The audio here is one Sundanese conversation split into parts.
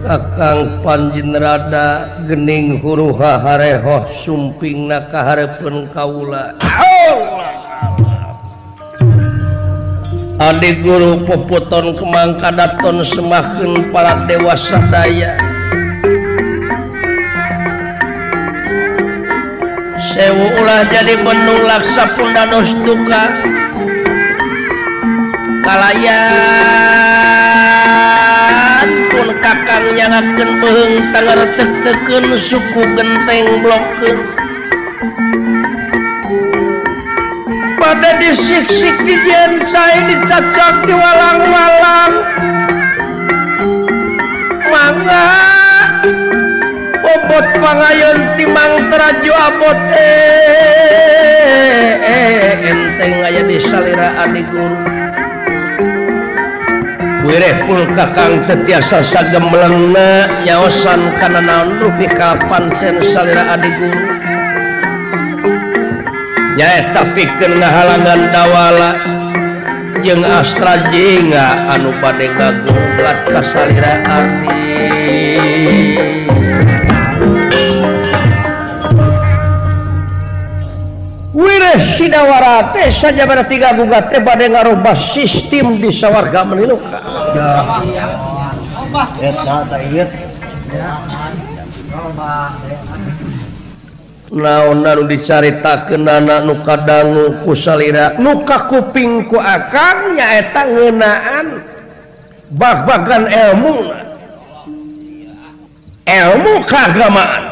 Kakang Panjinrada gening huruha harehoh sumpingna ka hareupeun kaula. Adi guru puputon kemang kadaton semakin para dewa sadaya. Sewu ulah jadi benung laksa pun dados duka. Kalayan pun kakang nyangakeun beuheung tangar tek-tekeun suku genteng blokeun. Pada disik-sik dijencai dicacak diwalang-walang. Mangga bobot pangayon timang teraju abot enteng aya di salira adi guru. Wireh pul kakang teu tiasa sagemlengna nyaosan kana naon rupi kapancen salira adi guru. Nyaeta pikeun ngahalangan dawala jeung astra jingga anu bade ngagunglat ka salira adi. Wireh Sidawara teh sajabana tiga gugat teh bade ngarubah sistem di sawarga meniluka. Naon anu dicaritakeun anak nu kadangu ku salira nu kakuping ku akang nyaeta ngeunaan bag-bagan ilmu ilmu keagamaan.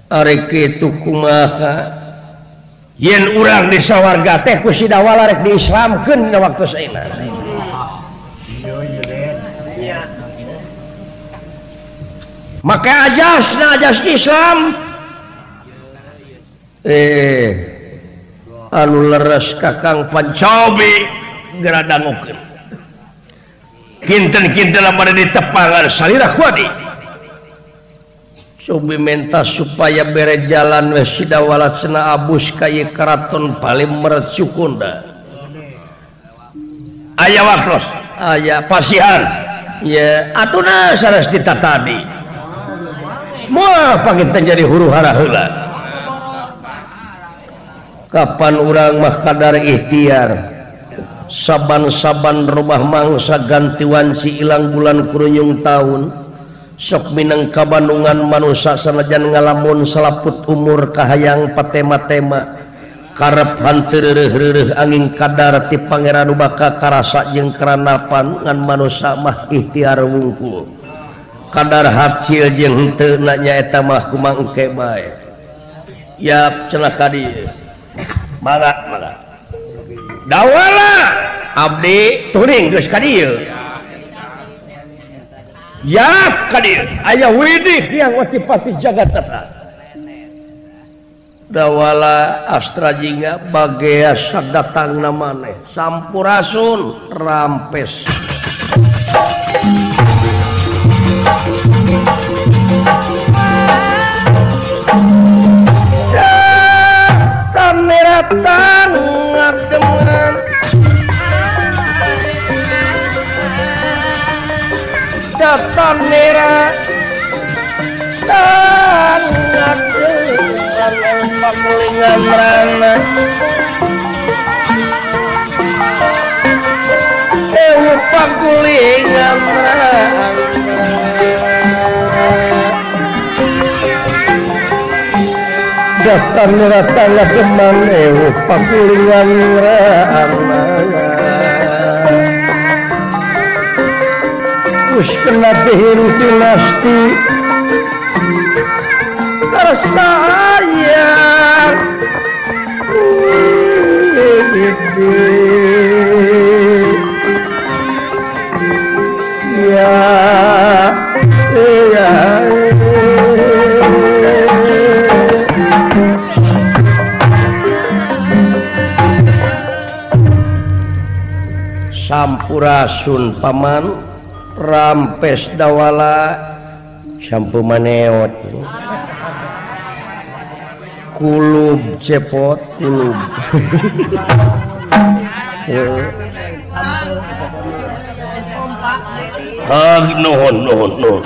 Ari kitu kumaha yen urang di sawarga teh ku Sidawala rek diislamkeun dina waktu saena. Maka ajasna ajas Islam anu leres kakang Pancobi geura dangukeun. Kinten-kinten pada ditepangan salira kuadi. Cobi menta supaya bere jalan we Sidawala cenah abus ka ieu karaton paling mercukunda. Aya waktos, aya pasihan. Ya atuna sanes ditatadi. Moal panginten jadi huru hara heula. Kapan urang mah kadar ikhtiar. Saban-saban robah mangsa ganti wanci ilang bulan kurunyung taun. Sok minang kabandungan manusa sanajan ngalamun salaput umur kahayang patema-tema. Karep hanteu reureuh-reureuh angin kadar ti pangeran baka karasa jeung keranapan ngan manusa mah ikhtiar wungkul. Kadar hasil jeung henteu na nyaeta mah kumaha engke bae. Yap cenah ka dieu. Mangga mangga. Dawala abdi turing geus ka dieu. Yap ka dieu aya widih yang watipati jagat tata. Dawala astra jingga bagea sadatangna maneh. Sampurasun rampes. Datang ngademan datang merah datang ngademan pakulingan rana ewu pakulingan rana datang datang ngademan ewu pakulingan rana us kena dihiruti nasti tersayang ya ya Sampurasun paman rampes dawala sampu maneot kulub cepot kulub Ah nuhun nuhun nuhun.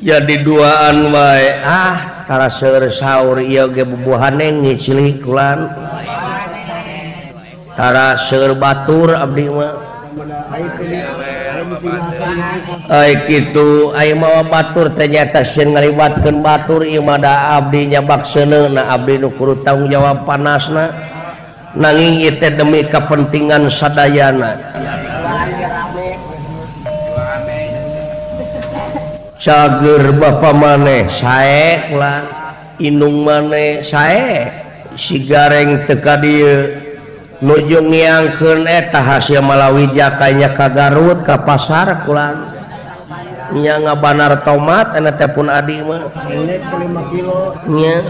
Jadi duaan wae ah tara seueur saur ieu ge bubuhane ngicilik kulan. Tara seueur batur abdi mah. Ai kitu ai mawa batur teh nyata sieun ngaliwatkeun batur ieu mah da abdi nyabak seuneuna abdi nu kudu tanggung jawab panasna nanging ieu teh demi kepentingan sadayana. Cager bapa maneh sae kulan indung maneh sae si gareng teu ka dieu nuju ngiangkeun eta hasil Malawija kayanya ka Garut ka pasar kulan nya ngabanar tomat eta teh pun adi mah nya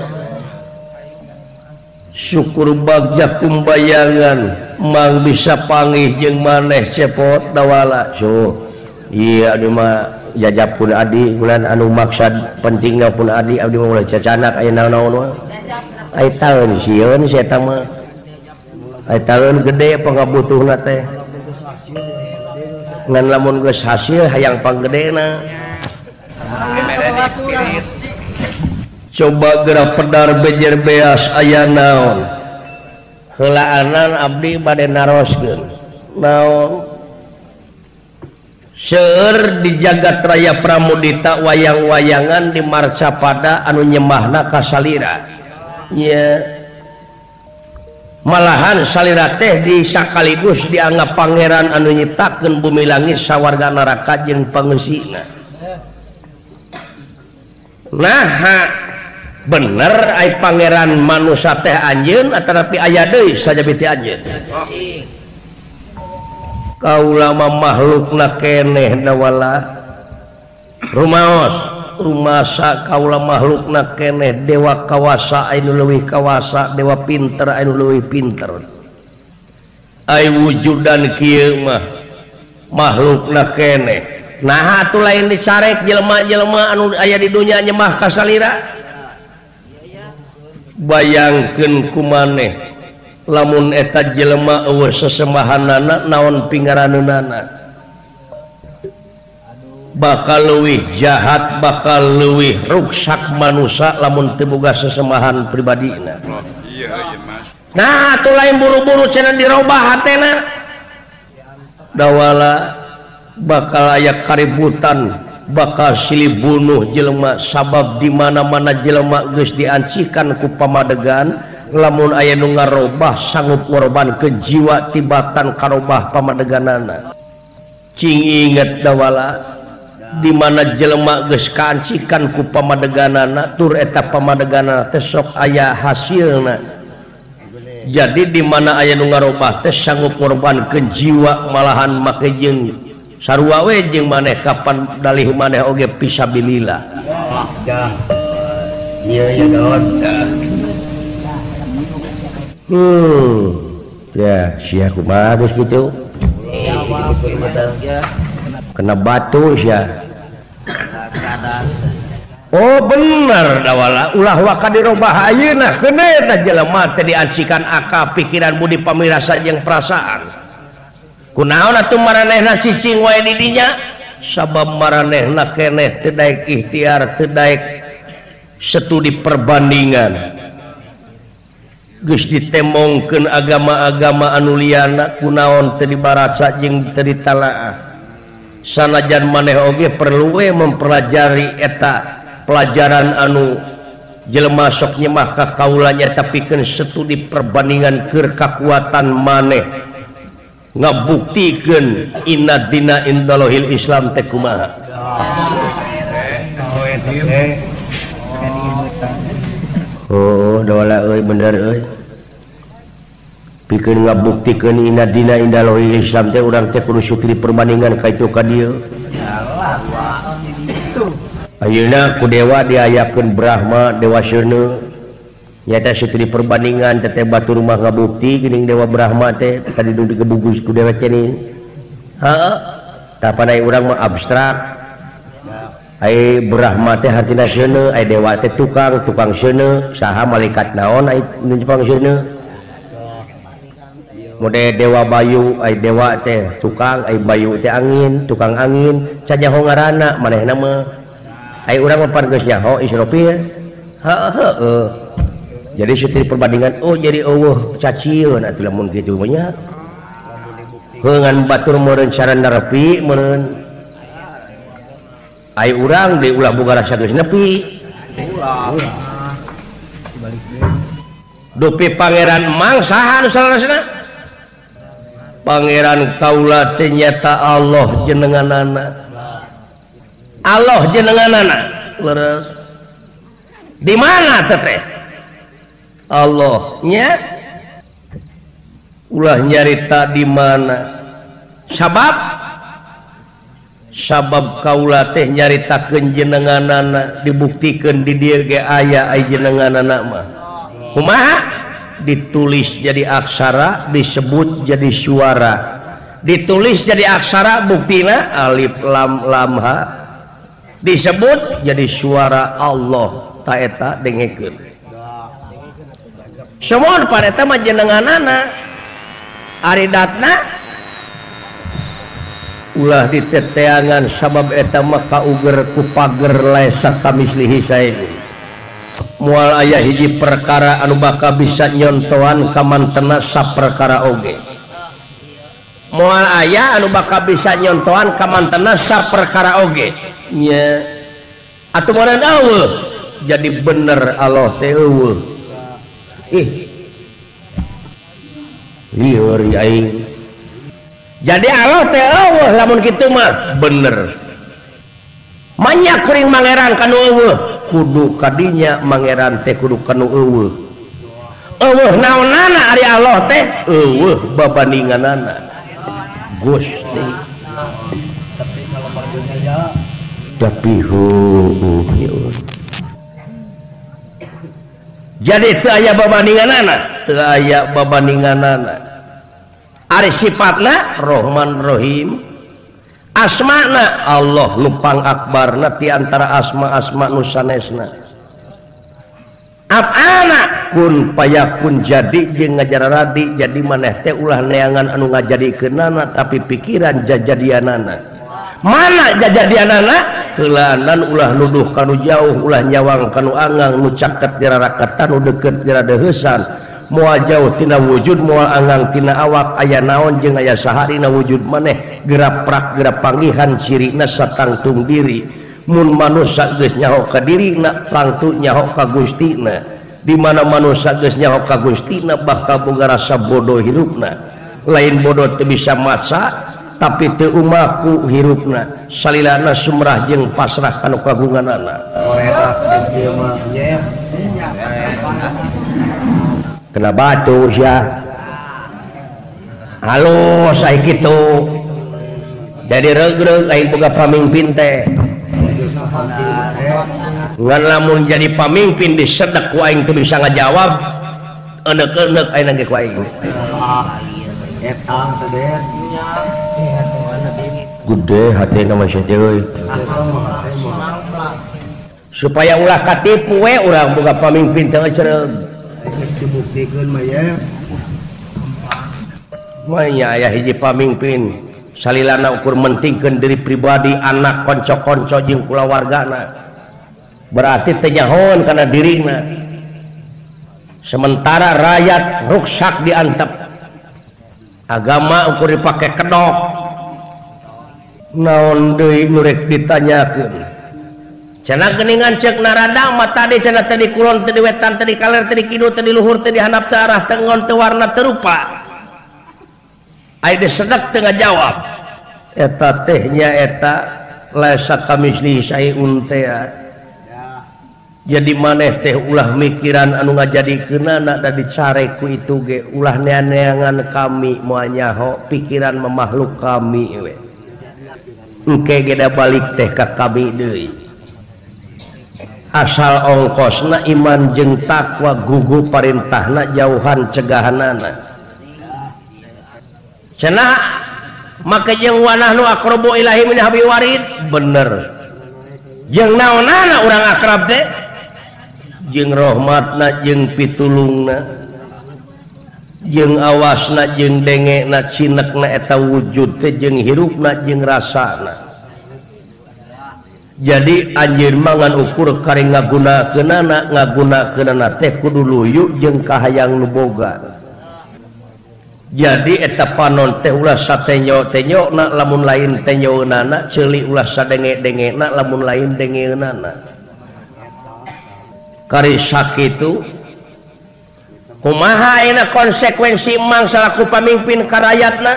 syukur bagja kumbayangan mang bisa panggih jeung maneh cepot dawala so iya abdi mah jajab pun adi bulan anu maksad pentingna pun adi abdi mah ulah cacanak aya naon-naon mah ai taeun sieun si eta mah ai taeun gede pangabutuhna teh ngan lamun geus hasil hayang panggedena. Coba geura pedar bejer beas aya naon heulaanan abdi bade naroskeun naon seueur di jagat raya Pramudita wayang-wayangan di Marcapada anu nyembahna ka salira nya malahan salira teh di sakaligus dianggap pangeran anu nyiptakeun bumi langit sawarga neraka jeung pangeusina. Nah bener ai pangeran manusa teh anjeun atanapi aya deui sajabi ti anjeun. Kaula mah makhlukna keneh dawala rumaos rumasa kaula makhlukna keneh dewa kawasa anu leuwih kawasa dewa pinter anu leuwih pinter ai wujudan kieu mah makhlukna keneh. Nah atuh lain dicarek jelema-jelema anu aya di dunya nyembah ka salira. Bayangkeun ku maneh lamun eta jelema eueuh sesembahanana naon pingaraneunana bakal leuwih jahat bakal leuwih ruksak manusa lamun teu boga sesembahan pribadina. Nah atuh lain buru-buru cenah dirobah hatena dawala bakal aya kaributan bakal silih bunuh jelema sabab di mana-mana jelema geus diancikan ku pamadegan lamun aya nu ngarobah sanggup ngorbankeun jiwa tibatan karobah pamadeganana. Cing inget dawala di mana jelema geus kaancikan ku pamadeganana tur eta pamadeganana teh sok aya hasilna. Jadi di mana aya nu ngarobah teh sanggup ngorbankeun jiwa malahan make jeung sarua we jeung maneh kapan dalih maneh oge fisabilillah. Iya ya don. Ya sia kumaha geus kitu. Kena batu sia. Oh bener dawala ulah waka dirobah ayeuna keuneuh jelema teh diancikan akal pikiran budi pamirasa jeung perasaan. Kunaon atuh maranehna cicing wae di dinya sabab maranehna keneh teu daek ikhtiar teu daek studi perbandingan. Geus ditemongkeun agama-agama anu liana kunaon teu dibaraca jeung teu ditalaah. Sanajan maneh oge perlu we mempelajari eta pelajaran anu jelema sok nyemah ka kaula nya tapi keun studi perbandingan keur kakuatan maneh ngabuktikeun inna dina indalohil Islam teh kumaha. Oh dawala euy bener euy pikeun ngabuktikeun inna dina indalohil Islam teh urang teh kudu syukuri perbandingan ka itu ka dieu. Ayeuna ku dewa diayakeun Brahma dewa seuneu nyata syukuri perbandingan teh batur mah ngabukti geuning dewa Brahma teh tadi nu digebugus ku dewa cenah. Heeh tah panai urang mah abstrak. Ai Brahma teh hartina seuneu, ai dewa teh tukang, tukang seuneu, saha malaikat naon ai nu tukang seuneu. Mode Dewa Bayu ai dewa teh tukang ai bayu teh angin tukang angin can nyaho ngaranna manehna mah ai urang mah pan geus nyaho Israfil heuh jadi situ perbandingan oh jadi eueuh cacieun atuh lamun kitu mah nya heuh batur meureun cara nerepi meureun ai urang deui ulah boga rasa geus nepi ulah dupi pangeran mang saha nu salarasna Pangeran kaula teh nyata Allah jenenganana Allah jenenganana leres di mana teh Allah nya ulah nyarita di mana sabab sabab kaula teh nyaritakeun jenenganana dibuktikeun di dieu ge aya ai jenenganana mah kumaha ditulis jadi aksara disebut jadi suara ditulis jadi aksara buktina alif lam lam ha disebut jadi suara Allah ta eta dengekeun semua pada eta mah jenenganana ari datna ulah diteteangan sabab eta mah kauger ku pager laisa kamislihi sae moal aya hiji perkara anu bakal bisa nyontohan kamantena saperkara oge moal aya anu bakal bisa nyontohan kamantena saperkara oge nya atuh meureun eueuh jadi bener Allah teh eueuh ih lieur aing jadi Allah teh eueuh lamun kitu mah bener manya kuring mangeran kanu eueuh kudu kadinya mangeran teh kudu kanu eueuh eueuh naonana ari Allah teh eueuh babandinganana Gusti tapi heueuh jadi teu aya babandinganana teu aya babandinganana ari sifatna Rahman Rahim asmana Allah nu pangakbarna ti antara asma-asma nu sanesna af'alna kun payakun jadi jeung ngajararadi jadi maneh teh ulah neangan anu ngajadikeunana tapi pikiran jajadianana mana jajadianana heulaanan ulah nuduh kanu jauh ulah nyawang kanu angang nu caket dirarakatan nu deukeut diradeuheusan moal jauh tina wujud moal angang tina awak aya naon jeung aya saharina wujud maneh geraprak gerap panggihan cirina satangtung diri mun manusa geus nyaho ka dirina tangtu nyaho ka Gustina di mana manusa geus nyaho ka Gustina bakal boga rasa bodoh hirupna lain bodoh teu bisa maca tapi teu umaku hirupna salilana sumrah jeung pasrah kana kagunganana kena batu sia halus ai kitu jadi regreg aing boga pamimpin teh ngan lamun jadi pamimpin disedek ku aing teu bisa ngajawab enek-enek aing ge ku aing gede hatena mah sia teh euy supaya ulah katipu we urang boga pamimpin teh ecereug dibuktikeun mah ya mah aya hiji pamimpin salilana ukur mentingkeun diri pribadi anak konco-konco jeung kulawargana berarti teu nyahoan kana dirina sementara rakyat ruksak diantep agama ukur dipake kedok naon deui nu rek ditanyakeun cenah geuningan ceuk narada mah tadi cenah teh di kulon teh di wetan teh di kaler teh di kidul teh di luhur teh di handap teh arah tengon teh warna teu rupa ai disedek teu ngajawab eta teh nya eta laisa kamislihi syai'un teh jadi maneh teh ulah mikiran anu ngajadikeunana da dicare ku itu ge ulah neangan kami moal nyaho pikiran memakhluk kami we engke ge da balik teh ka kami deui asal ongkosna iman jeung takwa gugu parintahna jauhan cegahanana cenah make jeung wanahnu aqrabu ilahi min hablil warid bener jeung naonana urang akrab teh jeung rahmatna jeung pitulungna Jeung awasna jeung dengena cinekna eta wujud teh jeung hirupna jeung rasana. Jadi anjeun mah ngan ukur kari ngagunakeunana ngagunakeunana teh kudu luyu jeung kahayang nu boga. Jadi eta panon teh ulah satenyo-tenyona lamun lain tenyoeunana, ceuli ulah sadenge-dengena lamun lain dengeunana. Kari sakitu kumaha ayeuna konsekuensi mang salaku pamimpin ka rakyatna?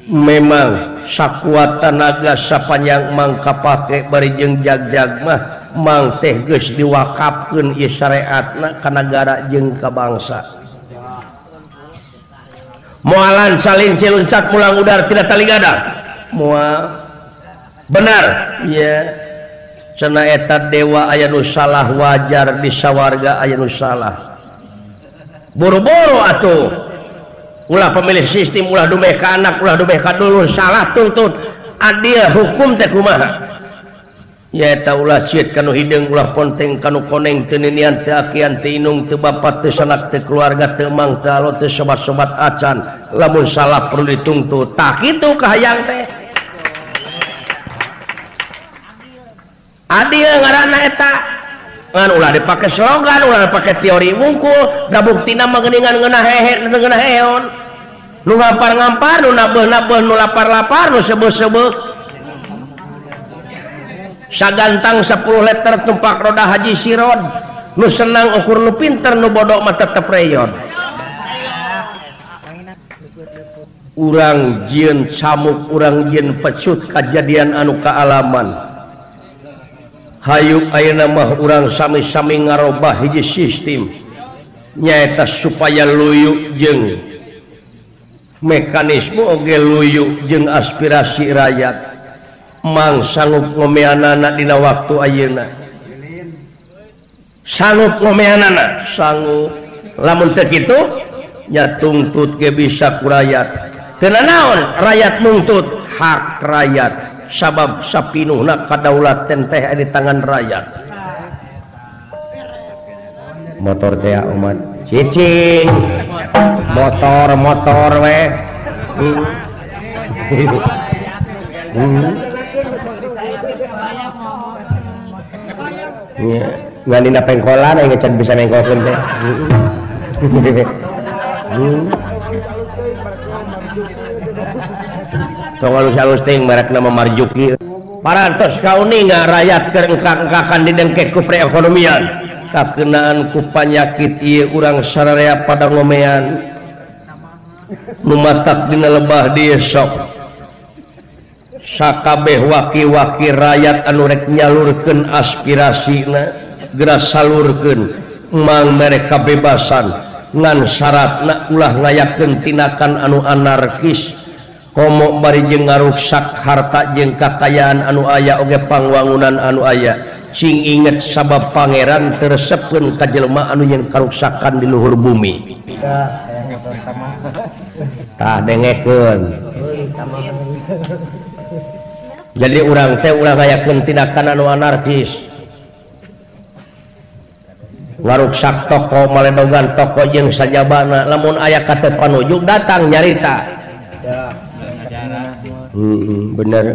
Memang sakuat tanaga sapanjang mang kapake bari jeung jagjag mah mang teh geus diwakafkeun ieu syariatna ka nagara jeung ka bangsa. Moalan salinci loncat mulang udar tidak tali gada. Moal benar ya. Cenah eta dewa aya nu salah wajar di sawarga aya nu salah. Boro-boro atuh ulah pemilih sistem ulah dumeh ka anak ulah dumeh ka dulur salah tuntut adil hukum teh kumaha nyaeta ulah cieut kanu hideung ulah ponteng kanu koneng teu ninian teu akian teu inung teu bapak teu sanak teu keluarga teu mang teu alo teu sobat-sobat acan lamun salah perlu dituntut tah kitu kahayang teh adil ngaranna eta ngan ulah dipake slogan ulah dipake teori wungkul da buktina mah geuningan ngeunah hehe ngeunah heon nu ngampar-ngampar nu nabeuh-nabeuh nu lapar-lapar nu sebeuh-sebeuh sagantang 10 liter tumpak roda haji sirod nu senang ukur nu pinter nu bodoh mah tetep reyon. Urang jieun camuk urang jieun pecut kajadian anu kaalaman. Hayu ayeuna mah urang sami-sami ngarobah hiji sistem nyaeta supaya luyu jeung mekanisme oge luyu jeung aspirasi rakyat. Mang sanggup ngomeanana dina waktu ayeuna sanggup ngomeanana sanggup lamun teu kitu nya tuntut ge bisa ku rakyat. Kana naon rakyat nuntut hak rakyat sabab sapinuhna kadaulatan teh di tangan rakyat. Motor teh umat cicing motor-motor we. Ngan dina pengkolan aing can bisa mengkolkeun teh. Tong alus-alus teuing merekna mah Marjuki. Parantos kauninga rakyat keur engkak-engkakan didengkek ku perekonomian. Kakenaan ku panyakit ieu urang sararea pada ngomean. Nu matak dina lebah dieu sok. Sakabeh waki-waki rakyat anu rek nyalurkeun aspirasina geura salurkeun mang mere kabebasan ngan syaratna ulah ngayakeun tindakan anu anarkis komo bari jeung ngaruksak harta jeung kakayaan anu aya oge pangwangunan anu aya sing inget sabab pangeran teu resepkeun ka jelema anu nyeun karuksakan di luhur bumi. Tah dengekeun. Jadi urang teh ulah ngayakeun tindakan anu anarkis ngaruksak toko maledogan toko jeung sajabana lamun aya kate panuju datang nyarita. Bener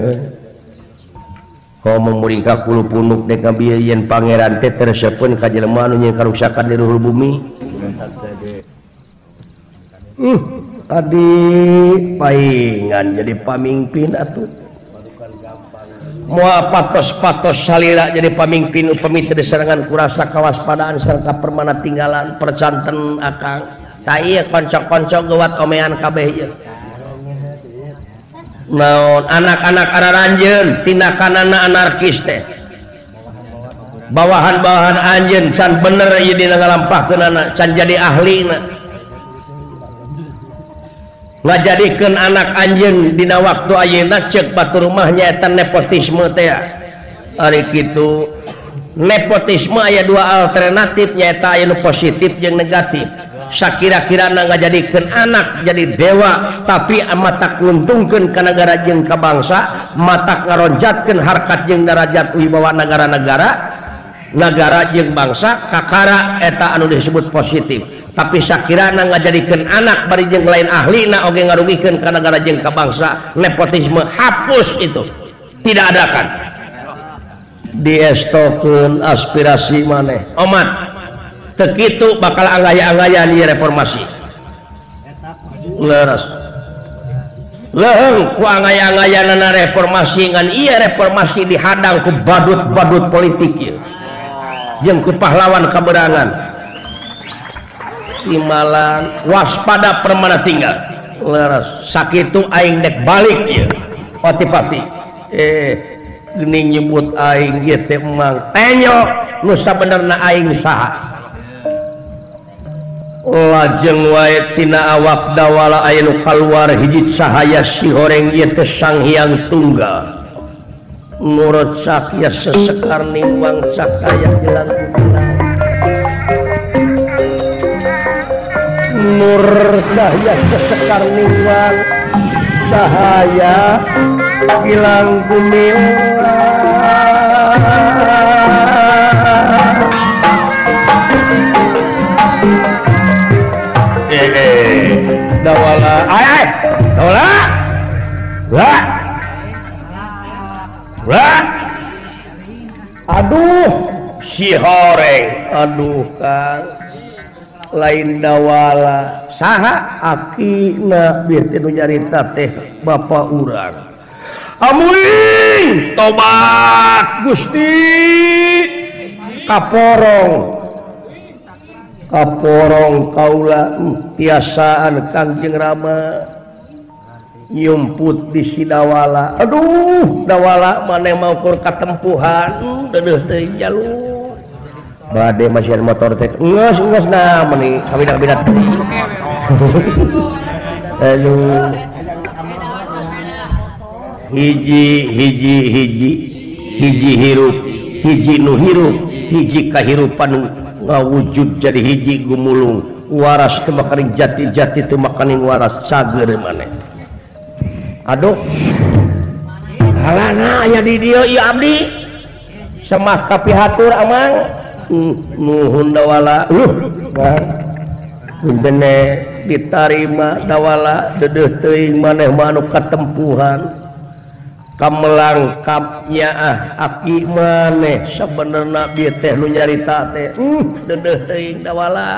komo muringkak kulu punuk dek ngabieu yen pangeran teh teu resepkeun ka jelema anu nyeun karuksakan di luhur bumi. Tadi paingan jadi pamimpin atuh moal patos-patos salira jadi pamimpin upami teu diserangan kurasa kawaspadaan sarta permana tinggalan percanten akang tah ieu konco-konco geuwat omean kabeh ieu naon anak-anak araranjeun tindakanana anarkis teh bawahan-bawahan anjeun can bener ieu dina ngalampahkeunana can jadi ahlina ngajadikeun anak anjeun dina waktu ayeuna ceuk batur mah nyaeta nepotisme teh. Ari kitu nepotisme aya dua alternatif nyaeta aya nu positif jeung negatif. Sakira-kirana ngajadikeun anak jadi dewa tapi matak nguntungkeun ka nagara jeung ka bangsa, matak ngaronjatkeun harkat jeung darajat wibawa nagara-nagara, nagara jeung bangsa kakara eta anu disebut positif. Tapi sakirana ngajadikeun anak bari jeung lain ahlina oge ngarugikeun ka nagara jeung ka bangsa. Nepotisme hapus itu. Tidak adakan. Diestokeun aspirasi maneh. Omat teu kitu bakal angaya-angayan ieu reformasi. Leres. Leuheung ku angaya-angayanana reformasi ngan ieu reformasi dihadang ku badut-badut politik ieu. Jeung ku pahlawan kaberangan. Timalan waspada permana tinggal. Leres sakitu aing dek balik ieu. Pati-pati. Geuning nyebut aing ieu teh emang tenyo nu sabenerna aing saha. Lajeng wae tina awak dawala aya nu kaluar hiji cahaya si horeng ieu teh Sang Hyang Tunggal. Nurut sakya sesekar niwang sakaya jelang kulang. Nur cahaya sesekar niwang cahaya gilang gumilang. Dawala ay dawala wa wa aduh si horeng aduh Kang lain dawala saha akina bieu teh nu nyarita teh bapa urang amuing tobat Gusti kaporong kaporong kaula tiasaan Kangjeng Rama nyumput di si dawala aduh dawala maneh mau kur katempuhan deudeuh teuing jalur bade masihan motor teh geus geus nah meuni kabina-kabina teuing aduh hiji hiji hiji hiji hirup hiji nu hirup hiji kahirupan ngawujud jadi hiji gumulung waras teu makaning jati-jati teu makaning waras cager maneh aduh halana aya di dieu ieu abdi semah kapihatur amang nuhun dawala punten ditarima dawala deudeuh teuing maneh mah anu katempuhan kamelangkap nyaah aki maneh sabenerna bieu teh nu nyarita teh deudeuh teuing dawala.